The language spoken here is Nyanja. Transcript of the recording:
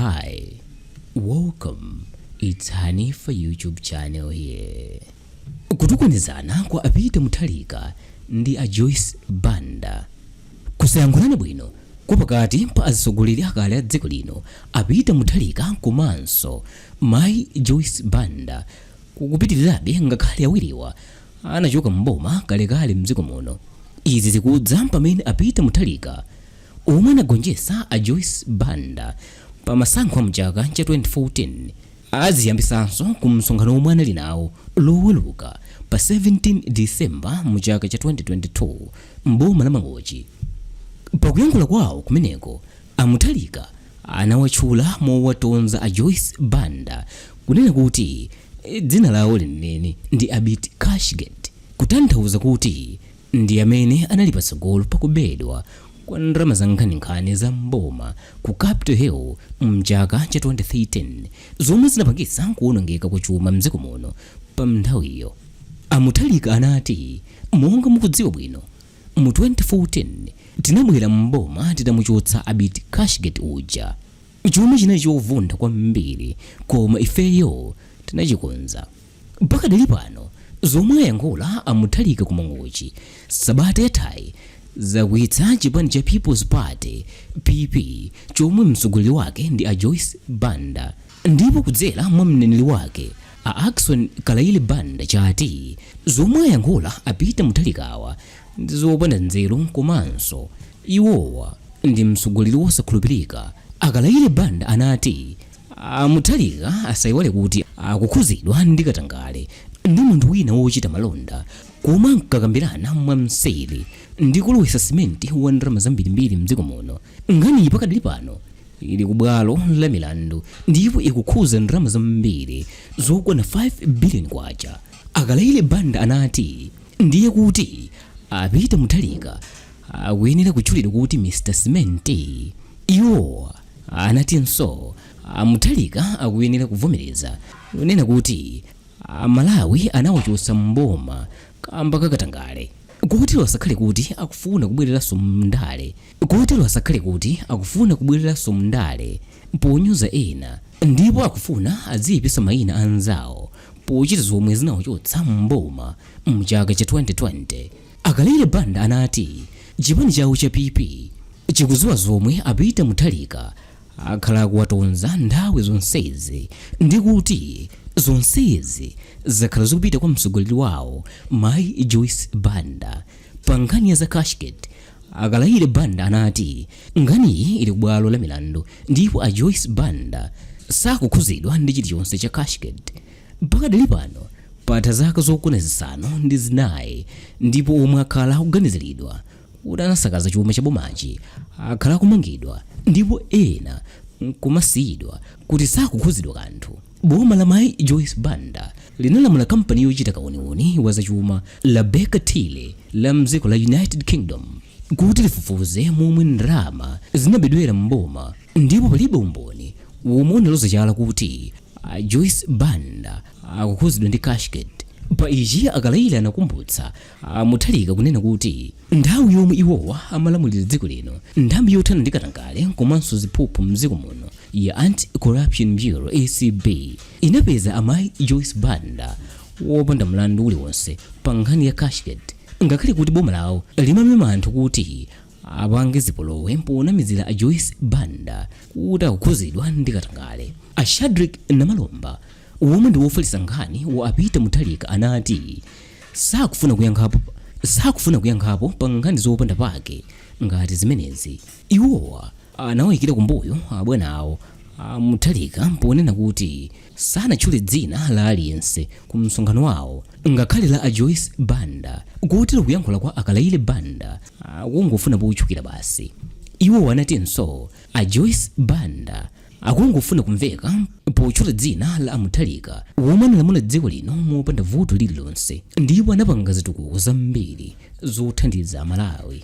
Hi, welcome. It's Hanifa YouTube channel here. Kutukwanizana kwa a Peter Mutharika ndi a Joyce Banda. Kusayankhulana bwino kwa pakati pa atsogoleri akale a dziko lino a Peter Mutharika komanso Mayi Joyce Banda kukupitirirabe ngakhale awiriwa anachoka m'boma kalekale mdziko muno. Izi zikudza pamene a Peter Mutharika, omwe anagonjetsa a Joyce Banda pa masankho a mchaka cha 2014, aziyambisanso ku msonkhano omwe anali nawo Loweruka pa 17 December mu chaka cha 2022 m'boma la Mangochi. Pakuyankhula kwawo kumeneko, a Mutharika anawatchula mowatonza a Joyce Banda kunena kuti dzina lawo lenileni ndi Abiti Cashgate, kutanthauza kuti ndi amene anali patsogolo pa kubedwa kwa ndalama za nkhaninkhani za m'boma ku Capital Hill mchaka cha 2013, zomwe zinapangitsa kuwonongeka kwa chuma mdziko muno pa nthawiyo. A Mutharika anati, "Monga mukudziwa bwino, mu 2014 tinabwera m'boma titamuchotsa Abiti Cashgate uja. Chuma chinali chovunda kwambiri, koma ifeyo tinachikonza." Pakadali pano, zomwe ayankhula a Mutharika ku Mangochi sabata yathayi zakwiyitsa chipani cha People's Party, PP, chomwe mtsogoleri wake ndi a Joyce Banda, ndipo kudzera mwa mneneri wake a Ackson Kalaile Banda chati zomwe ayankhula a Peter Mutharikawa ndi zopanda nzeru komanso iwowa ndi mtsogoleri wosakhulupirika. A Kalaile Banda anati a Mutharika asayiwale kuti akukhuzidwa ndi katangale ndi munthu wina wochita malonda koma ankakambirana mwamseri ndi kulowetsa simenti wa ndalama zambirimbiri mdziko muno. Nkhaniyi pakadali pano ili ku bwalo la milandu ndipo ikukhuza ndalama zambiri zokwana 5 billion kwacha. A Kalaile Banda anati ndiye kuti a Peter Mutharika akuyenera kutchulidwa kuti Mr Cement. Iwo anatinso a Mutharika akuyenera kuvomereza kunena kuti Amalawi anawachotsa m'boma kamba ka katangale, kotero asakhale kuti akufuna kubwereranso m'ndale kotero asakhale kuti akufuna kubwereranso m'ndale ponyoza ena ndipo akufuna adziyipitsa mayina anzawo pochita zomwe zinawachotsa m'boma mchaka cha 2020. A Kalaile Banda anati chipani chawo cha PP chikudziwa zomwe a Peter Mutharika akhala akuwatonza nthawi zonsezi ndi kuti zonsezi zakhala zikupita kwa mtsogoleri wawo Mayi Joyce Banda. Pa nkhani ya za Cashgate, a Kalaile Banda anati nkhaniyi ili kubwalo la milandu ndipo a Joyce Banda sakukhuzidwa ndi chilichonse cha Cashgate. Pakadali pano patha zaka zokwana 4 ndipo omwe akhala akuganiziridwa kuti anasakaza chuma cha bomachi akhala akumangidwa ndipo ena nkumasiyidwa kuti sakukhuzidwa kanthu. Boma la Mayi Joyce Banda linalamula kampani yochita kauniuni wa zachuma la Baker Tilly la mdziko la United Kingdom kuti lifufuze momwe ndalama zinabedwera m'boma, ndipo palibe umboni womwe unaloza chala kuti a Joyce Banda akukhuzidwa ndi Cashgate. Pa ichi, a Kalaile anakumbutsa a Mutharika kunena kuti nthawi yomwe iwowa amalamulira dziko lino, nthambi yothana ndi katangale komanso ziphuphu mdziko muno ya Anti-Corruption Bureau, ACB, inapeza amayi Joyce Banda wopanda mlandu uliwonse pa nkhani ya Cashgate, ngakhale kuti boma lawo limamema anthu kuti apange zipolowe ponamizira a Joyce Banda kuti akukhuzidwa ndi katangale. A Shadric Namalomba, womwe ndi wofalitsa nkhani wa a Peter Mutharika, anati sakufuna kuyankhapo pa nkhani zopanda pake ngati zimenezi. Iwowa anawayikira kumbuyo abwana awo a Mutharika ponena kuti sanatchule dzina la aliyense ku msonkhano wawo, ngakhale la a Joyce Banda, kotero kuyankhula kwa a Kalaile Banda akungofuna potchukira basi. Iwo anatinso a Joyce Banda akungofuna kumveka potchula dzina la a Mutharika, womwe analamula dziko lino mopanda vuto lililonse ndipo anapanga zitukuko zambiri zothandiza Amalawi.